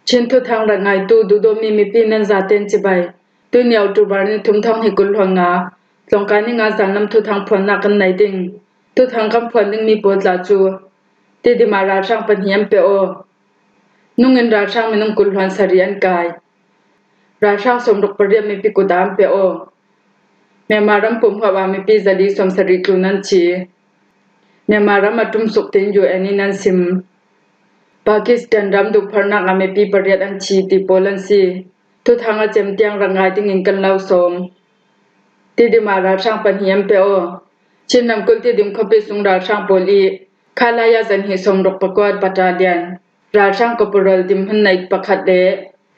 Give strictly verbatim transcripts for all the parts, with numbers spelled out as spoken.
Chin thuthang rak ngaitu duhdawtmi mipi nan zaten cibai. Tuini October ni thum thawng hnih kul hluan nga, tlawngkai ni nga zan lam thuthang phuannak kan nei ding. Thuthang kan phuan dingmi pawl tla cu Tidima ralhrang pahnih an pe aw. Nungin ralhrang minung kul hluan sarih an kai. Ralhrang sawmruk pariat mipi kut ah an pe aw. Myanmar ram pumhuap ah mipi zali sawmsarih tlun an thi. Myanmar ram a tumsuk tin U N in an sim. Pakistan ram duhpharnak ah mipi pariat an thi ti pawl an si. Thuthang a cem tiang rak ngai dingin kan lo sawm. Tidima ralhrang pahnih an pe aw. Chin ramkulh Tidim khuapi sung ralhrang pawl i Khalaya zahnih sawmruk pakua battalion ralhrang corporal dimhmun nei pakhat le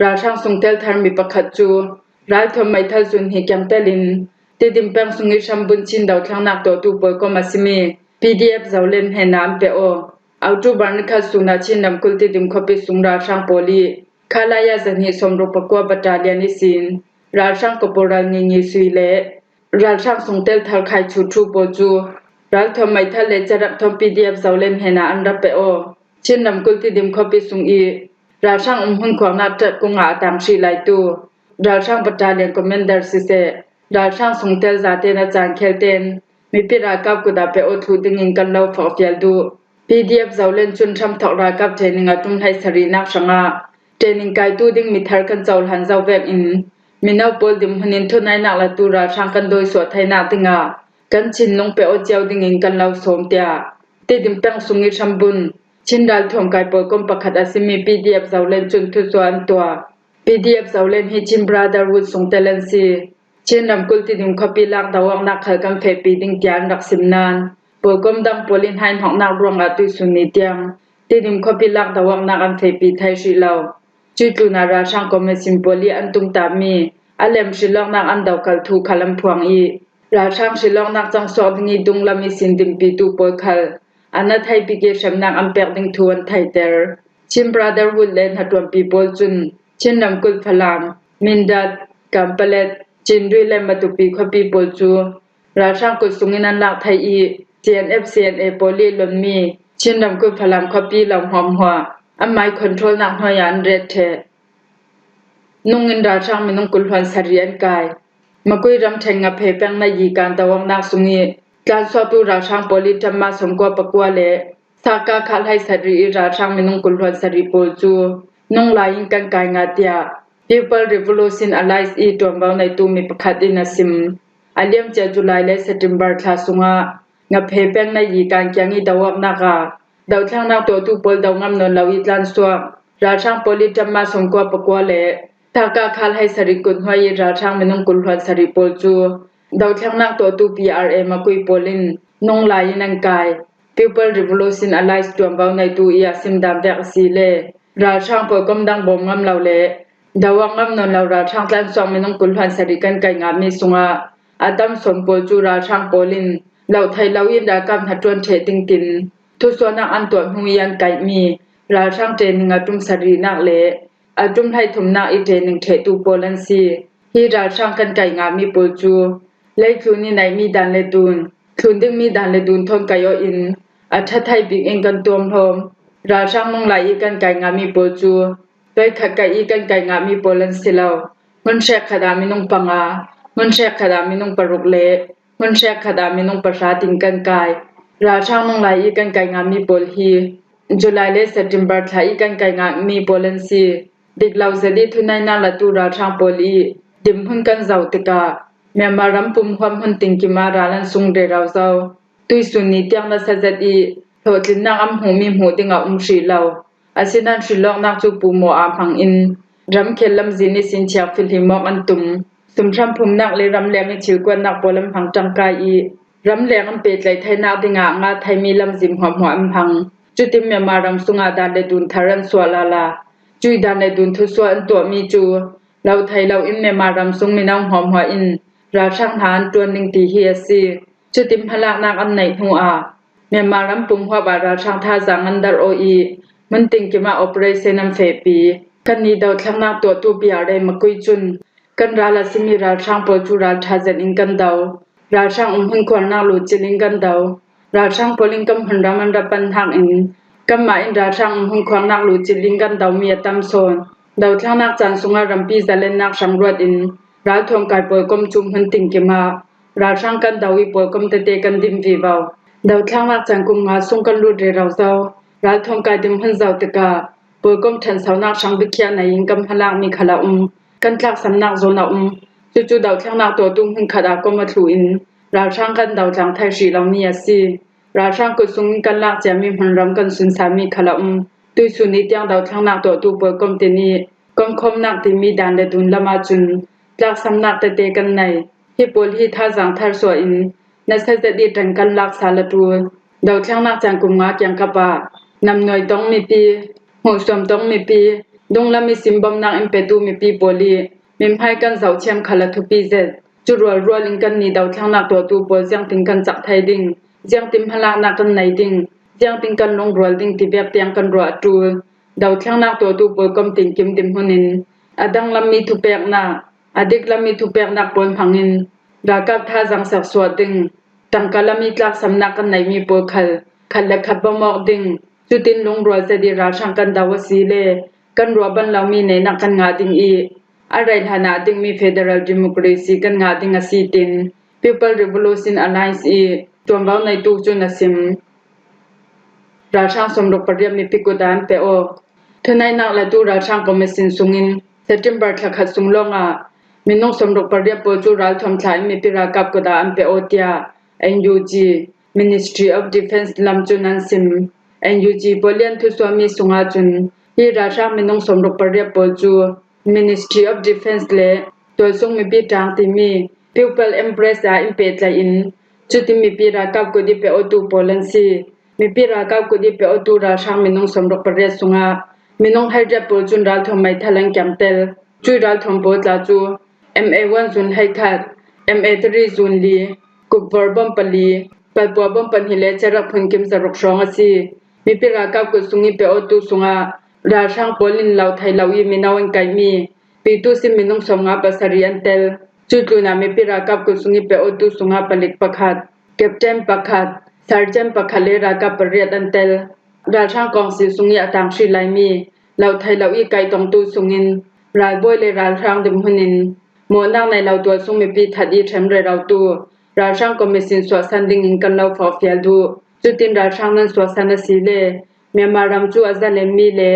ralhrang sungtel thar mi pakhat cu ralthuam meithal zun hnih kiangtelin Tidim peng sung i hrambun Chin dothlennak tuahtu pawl kom a simi P D F Zoland hnenah an pe aw. October ni khat sun ah Chin ramkulh Tidim khuapi sung ralhrang pawl i Khalaya zahnih sawmruk pakua battalion ihsin ralhrang corporal Ngingi Sui le ralhrang sungtel thar Khai Chu Thu pawl cu ralthuam meithal le carak thawn P D F Zoland hnenah an rak pe aw. Chin ramkulh Tidim khuapi sung i ralhrang umhmun khuaknak ṭatkung ah a tang hrih laitu ralhrang battalion commander siseh, ralhrang sungtel zaten a caan khel ten mipi ralkap kut ah pe aw thluh dingin kan lo fakfial duh. P D F Zoland cun hramthawk ralkap training a tum hleisarihnak hrangah training kaitu ding mithar kan cohlan zo vekin mino pawl dimhmun in thunainak latu ralhrang kan dawisuah theinak dingah kan thinlung pe aw cio dingin kan lo sawm, tiah Tidim peng sung i hrambun Chin ralthuam kai pawl kom pakhat a simi P D F Zoland cun thusuah an tuah. P D F Zoland hi Chin Brotherhood sungtel an si. Chin ramkulh Tidim khuapi lak doawknak khal kan fehpi ding tiah an rak sim nain, pawlkom dang pawl in haihnawknak ruangah tuisun ni tiang Tidim khuapi lak doawknak an fehpi thai hrih lo. Cuih tlunah ralhrang commission pawl i an tungtahmi a lem hrilawknak an dokal thu khal an phuang i, ralhrang hrilawknak cangsuak ding i dunglam ihsin dinpitu pawl khal an a theih bik i hremnak an pek ding thu an theiter. Chin Brotherhood le hnaṭuanpi pawl cun Chin ramkulh Falam, Mindat, Kanpalet, Cindui le Matupi khuapi pawl cu ralhrang kut sungin an lak thei i, C N F C N A pawl i lonmi Chin ramkulh Falam khuapi lo hmuahhmuah an mai controlnak hnuai ah an ret ṭheh. Nungin ralhrang minung kul hluan sarih an kai. Makui ramṭhen Ngaphei peng na yi kan doawknak sung i tlansuaktu ralhrang pawl i ṭamma sawmkua pakua le Saka kha hleisarih i ralhrang minung kul hluan sarih pawl cu nunglai in kan kai ngah, tiah People Revolution Alliance i ṭuanvo neitu mi pakhat in a sim. A liamcia July le September thla sungah Ngaphei peng na yi kan kiang i doawknak ah dothlennak tuahtu pawl do ngam nawn lo i tlansuak ralhrang pawl i ṭamma sawmkua pakua le Saka kha hleisarih kut hnuai i ralhrang minung kul hluan sarih pawl cu dothlennak tuahtu P R A Makui pawl in nunglai in an kai. People Revolution Alliance ṭuanvo neitu i a simdan vek a si le ralhrang pawlkom dang bawm ngam lo le doawk ngam nawn lo ralhrang tlansuak minung kul hluan sarih kan kai ngahmi sungah a tam sawn pawl cu ralhrang pawl in loh theih lo in ralkap hnaṭuan ṭheh ding tin thusuahnak an tuah hnu i an kaihmi ralhrang training a tum sarihnak le a tum hleithumnak i training ṭhehtu pawl an si. Hi ralhrang kan kai ngahmi pawl cu leitlun i neihmi dan le dun, thlun dingmi dan le dun thawn kaih aw in a ṭha thai bik in kan tuamhlawm. Ralhrang nunglai i kan kai ngahmi pawl cu toikhat kaih i kan kai ngahmi pawl an si lo. Hmun hrekkhat ah minung panga, hmun hrekkhat ah minung paruk le hmun hrekkhat ah minung pahra tin kan kai. Ralhrang nunglai i kan kai ngahmi pawl hi July le September thla i kan kai ngahmi pawl an si. Dik lo zet i thunainak latu ralhrang pawl i dinhmun kan zoh tikah Myanmar ram pumhuap hmun tingkim ah ral an sung rero zo. Tuisun ni tiang nasa zet i hlawhtlinnak an hmuhmi hmuh ding a um hrih lo. Asinain hrilawknak cu pumaw aa hmang in ramkhel lamzin ihsin thiak filhimawk an tum. Sumhram phumnak le ramleng i thilkuatnak pawl an hmang ṭangkai i ramleng an pehtlaih theinak dingah nga theimi lamzin hmuahhmuah an hmang. Cutin Myanmar ram sungah dan le dun thar an suah lala. Cuih dan le dun thusuah an tuahmi cu lo thei lo in Myanmar ram sung mino hmuahhmuah in ralhrang hna an ṭuan ding ti hi a si. Cutin hmalaknak an neih hnu ah Myanmar ram pumhuap ah ralhrang thazaang an darh aw i hmun tingkim ah operation an fehpi. Kannih dothlennak tuahtu P R A Makui cun kan ral a simi ralhrang pawl cu ralṭha zet in kan do. Ralhrang umhmun khuarnak luhcilh in kan do. Ralhrang pawl in kan hmunram an rak pan hnak in kanmah in ralhrang umhmun khuarnak luhcilh in kan domi a tam sawn. Dothlangnak caan sungah rampi zalennak hrang ruat in ralthuam kai pawlkom cu hmun tingkim ah ralhrang kan do i pawlkom tete kan dim vivo. Dothlangnak caan kum nga sung kan lut rero zo. Ralthuam kai dim hmun zo tikah pawlkom ṭhansonak hrang bikhiah nei in kan hmalakmi khal a um, kan tlaksamnak zawn a um. Cucu dothlangnak tuahtu hmunkhat ah kom a thluh in ralhrang kan dotlang thei hrih lomi a si. Ralhrang kut sungin kan lak ciami hmunram kan sunsalmi khal a um. Tuihsun i tiang dothlangnak tuahtu pawlkom tin i komkhawmnak timi dan le dun lam ahcun tlaksamnak tete kan nei. Hi pawl hi thazaang thar suah in nasa zet i ṭan kan laksa la ṭul. Dothlangnak caan kum nga kiangkap ah namnuai tong mipi, hmuhsuam tong mipi, dunglam i simbawmnak in petu mipi pawl i mithmai kan zohthiam khal a thupi zet. Cu rualrual in kannih dothlangnak tuahtu pawl ziangtin kan cak thei ding, ziangtin hmalaknak kan nei ding, ziangtin kan lungrual ding tivek tiang kan ruah a ṭul. Dothlangnak tuahtu pawlkom tingkim dim hmun in a danglam i thupeknak, a diklam i thupeknak pawl hmangin ralkap thazaang sak suah ding, tangka lam i tlaksamnak kan neimi pawl khal khat le khat bawm awk ding, cutin lungrual zet i ralhrang kan do a si le kan ruah ban lomi neinak kan ngah ding i a rei hlan ah a dingmi federal democracy kan ngah ding a si, tin People Revolution Alliance i ṭuanvo neitu cun a sim. Ralhrang sawmruk pariat mipi kut ah an pe aw. Thuneihnak latu ralhrang commission sungin September thlakhat sung lawngah minung sawmruk pariat pawl cu ralthuam thla in mipi ralkap kut ah an pe aw tiah N U G, Ministry of Defence lam cun an sim. N U G pawl i an thusuahmi sungah cun hi ralhrang minung sawmruk pariat pawl cu Ministry of Defence le tualsung mipi ṭang timi People Embrace ah in pehtlaih in cutin mipi ralkap kut i pe awtu pawl an si. Mipi ralkap kut i pe awtu ralhrang minung sawmruk pariat sungah minung hleiriat pawl cun ralthuam meithal an kiangtel. Cui ralthuam pawl tla cu M A one zun hleikhat, M A three zun li, kupvor bawm pali, palpua bawm pahnih le cerak phunkim zaruk hrawng a si. Mipi ralkap kut sung i pe awtu sungah ralhrang pawl in lo thei lo i mino an kaihmi pitu sin minung sawmnga pasarih an tel. Cutlunah mipi ralkap kut sung i pe awtu sungah palik pakhat, captain pakhat, sergeant pakhat le ralkap pariat an tel. Ralhrang kawngsi sung i a tang hrih laimi lo thei lo i kaihtongtu sungin ralbawi le ralhrang dinhmun in mawhnak nei lo tualsung mipi that i ṭhen rerotu ralhrang commission suahsan dingin kan lo forhfial duh. Cutin ralhrang nan suahsan a si le Myanmar ram cu a zalenmi le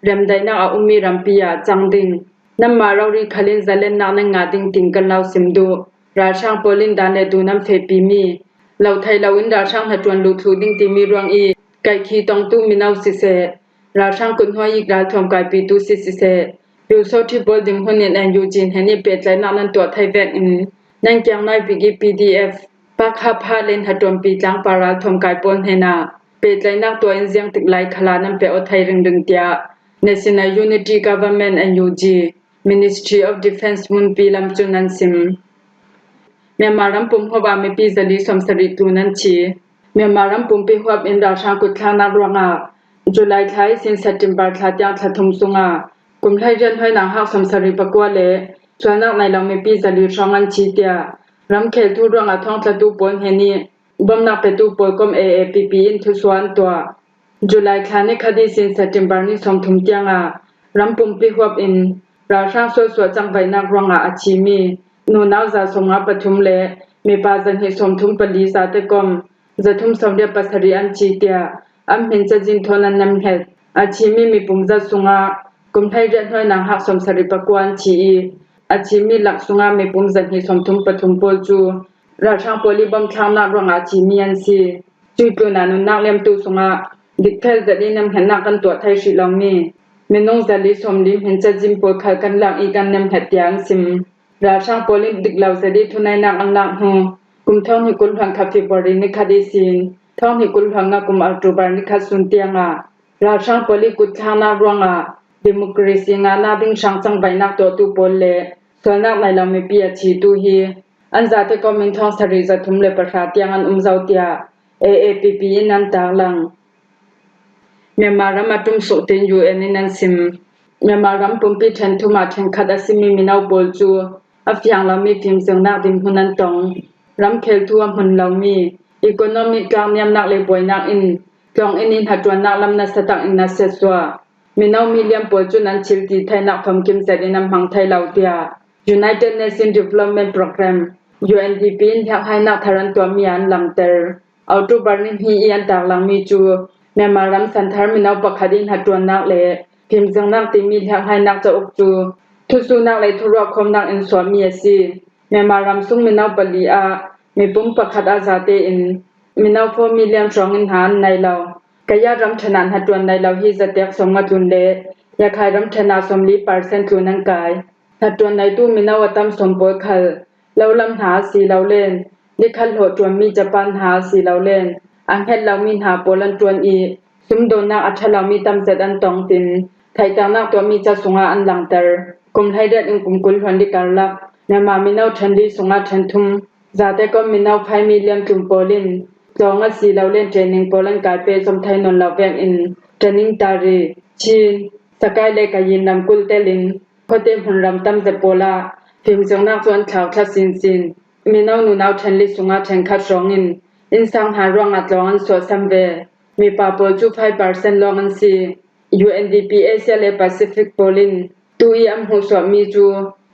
remdaihnak a ummi rampi ah cang ding, nanmah rori khal in zalennak nan ngah ding tin kan lo sim duh. Ralhrang pawl in dan le dun an fehpimi lo thei lo in ralhrang hnaṭuan luh thluh ding timi ruang i kaihkhih tongtu mino siseh, ralhrang kuthnuai i ralthuam kaipitu si siseh, Pyusawṭhi pawl dinhmun in N U G hnen i pehtlaihnak nan tuah thei vekin nan kiang nai bik i P D F, Pakha Pha le Hnaṭuanpi tlangpa ralthuam kai pawl hnenah pehtlaihnak tuah in ziangtik lai khalah nan pe aw thei ringring tiah National Unity Government, N U G, Ministry of Defence hmunpi lam cun an sim. Myanmar ram pumhuap ah mipi zali sawmsarih tlun an thi. Myanmar ram pumpi huap in ralhrang kutthlaknak ruangah July thla ihsin September thla tiang thla thum sungah kum hleiriat hnuainak hak sawmsarih pakua le sualnak nei lo mipi zali hrawng an thi tiah ramkhel thu ruangah thawngtlatu pawl hnen i bawmhnak petu pawlkom A A P P in thusuah an tuah. July thla ni khat ihsin September ni sawmthum tiangah ram pumpi huap in ralhrang sualsuah cangvaihnak ruangah a thimi nunau za sawmnga pathum le mipa zahnih sawmthum pali zate kom zathum sawmriat pasarih an thi tiah an hmin cazin thawn an nemhet. A thimi mipum zat sungah kum hleiriat hnuainak hak sawmsarih pakua an thi i a thimi lak sungah mipum zahnih sawmthum pathum pawl cu ralhrang pawl i bawmthlaknak ruangah a thimi an si. Cuih tlunah nunnak liamtu sungah dikthel zet i nemhngetnak kan tuah thei hrih lomi minung zali sawmli hmin cazin pawl khal kan lak i kan nemhnget tiah an sim. Ralhrang pawl in dik lo zet i thuneihnak an lak hnu kum thawng hnih kul hluan khat February ni khat ihsin thawng hnih kul hluan nga kum October ni khat sun tiangah ralhrang pawl i kutthlaknak ruangah democracy ngahnak ding hrang cangvaihnak tuahtu pawl le sualnak nei lo mipi a thitu hi an zate kom in thawng sarih zathum le pahra tiang an um zo tiah A A P P in an taklang. Myanmar ram a ṭumsuk tein U N in an sim. Myanmar ram pumpi ṭhen thum ah ṭhenkhat a simi mino pawl cu a fiang lomi fimzirnak dinhmun an tong. Ramkhel thu a hmun lomi economic tlakniamnak le buainak in tlawng in i hnaṭuannak lam nasa tak in a siatsuah. mino milian pawl cun an thil ti theinak famkim zetin an hmang thei lo, tiah United Nations Development Programme, U N D P in hliakhlainak thar an tuahmi ah an langhter. October ni hnih i an taklangmi cu Myanmar ram santhar mino pakhat i hnaṭuannak le fimzirnak timi hliakhlainak cauk cu thusuhnak le thuruahkhawmnak in suahmi a si. Myanmar ram sung mino pali ah mipum pakhat ah zate in mino four million hrawng in hna an nei lo. Kaya ramṭhen ah hnaṭuan nei lo hi zatek sawmnga tlun le Rakhine ramṭhen ah sawmli percent tlun an kai. Hnaṭuan neitu mino a tam sawm pawl khal lo lam hna a si lo len, nikhat hlawh ṭuanmi Japan hna a si lo len, a hnget lomi hna pawl an ṭuan i, sumdawnnak a ṭha lomi tam zet an tong tin, theihternak tuahmi ca sungah an langhter. Kum hleiriat in kum kul hluan dik karlak Myanmar mino ṭhenli sungah ṭhenthum, zate kom mino five million tlun pawl in tlawng a si lo len training pawl an kai pehzom thei nawn lo vekin training tari, Chin, Sakai le Kayin ramkulh telin khuate hmunram tam zet pawl ah fimzirnak cu an thlauthla sinsin. Mino nunau ṭhenli sungah ṭhenkhat hrawngin innsang hna ruangah tlawng an suahsam ve. Mipa pawl cu five percent lawng an si. U N D P Asia le Pacific pawl in tu i an hmuhsuahmi cu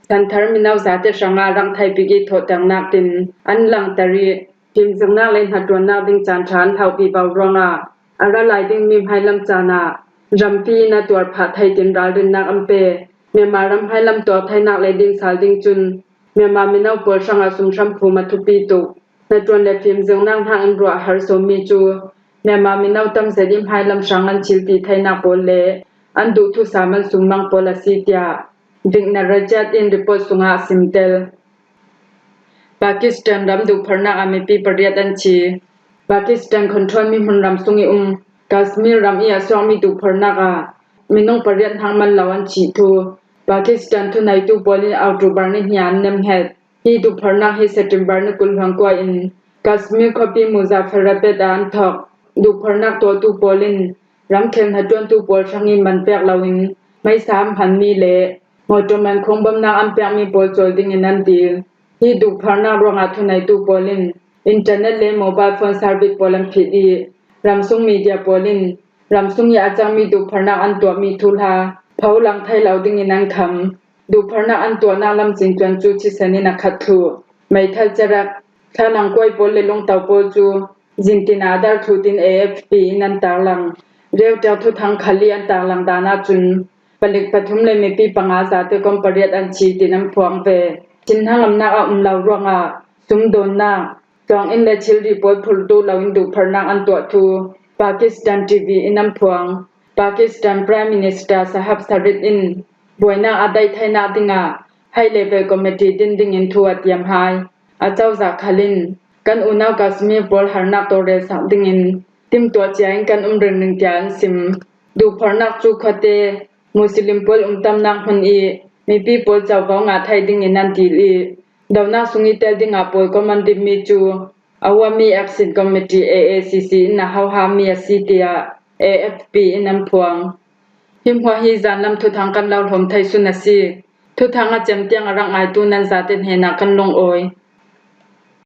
santhar mino zate hrangah rangthai bik i thawhternak tin an langhter i, fimzirnak le hnaṭuannak ding caan ṭha an hauh vivo ruangah a ra lai dingmi hmailam caan ah rampi in a tuar phah thei tin ralrinnak an pe. Myanmar ram hmailam tuar theinak le dinsal ding cun Myanmar mino pawl hrangah sumhram phum a thupi tuk. Hnaṭuan le fimzirnak hnak in ruah har sawmmi cu Myanmar mino tam zet i hmailam hrang an thil ti theinak pawl le an duh thusam an summang pawl a si, tiah Vic Narajat in report sungah a simtel. Pakistan ram duhpharnak ah mipi pariat an thi. Pakistan control mi hmunram sung i um Kashmir ram i a suakmi duhpharnak ah minung pariat hnak man lo an thih thu Pakistan thuneitu pawl in October ni hnih ah an nemhnget. Hi duhpharnak hi September ni kul hluan kua in Kashmir khuapi Muzaffarabad ah an thawk. Duhpharnak tuahtu pawl in ramkhel hnaṭuantu pawl hrang i man pek loin meisa an hmanmi le mawṭaw man khung bawmhnak an pekmi pawl cawl dingin an dil. Hi duhpharnak ruangah thuneitu pawl in internet le mobile phone service pawl an phit i, ramsung media pawl in ramsung i a cangmi duhpharnak an tuahmi thuhla pho lang thei lo dingin an kham. Duhpharnak an tuahnak lamcin tuan cu thisen in a khat thluh. Meithal cerak, thlalang kuai pawl le lungto pawl cu zintin ah a dar thluh tin A F P in an tarlang. Reuters thuthang khal i an tarlang dan ahcun palik pathum le mipi panga zate kom pariat an thi tin an phuang ve. Thinhnangamnak a um lo ruangah sumdawnnak, tlawng in le thilri pawl phurtu loin duhpharnak an tuah thu Pakistan T V in an phuang. Pakistan Prime Minister Shehbaz Sharif in buainak a daih theinak dingah high level committee din dingin thu a tiam hai. A cozah khal in kan unau Kashmir pawl harnak tawlrelsak dingin timtuah cia in kan um ringring tiah an sim. Duhpharnak cu khuate Muslim pawl umtamnak hmun i mipi pawl covo ngah thei dingin an dil i, dohnak sung i tel dingah pawl kom an dinmi cu Awami Action Committee, A A C C in a hohami a si, tiah A F P in an phuang. Hi hmuah hi zanlam thuthang kan lo hlawm thei sun a si. Thuthang a cem tiang a rak ngaitu nan zate hnenah kan lungawi.